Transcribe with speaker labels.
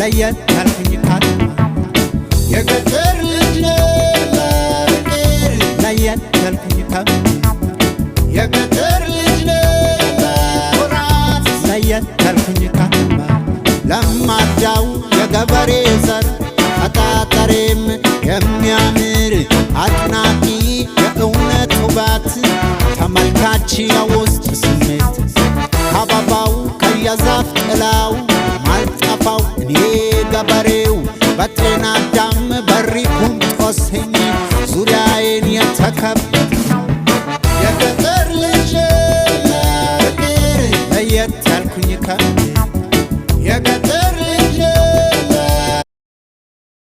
Speaker 1: ለየት ያልኩኝ ከተማ።
Speaker 2: የገጠር ልጅ ነኝ በፍቅር፣
Speaker 1: ለየት ያልኩኝ ከተማ።
Speaker 2: የገጠር ልጅ ነኝ በኩራት፣
Speaker 1: ለየት ያልኩኝ ከተማ።
Speaker 2: ለማዳው የገበሬ ዘር፣ አጣጠሬም የሚያምር፣ አድናቂ የእውነት ውበት፣ ተመልካች የውስጥ ስሜት፣ ከአበባው ከየዛፍ ጥላው ማልጠፋው እኔ ገበሬው፣ በጤና አዳም በሪኩም ጦስኝ ዙሪያዬን የተከበበው።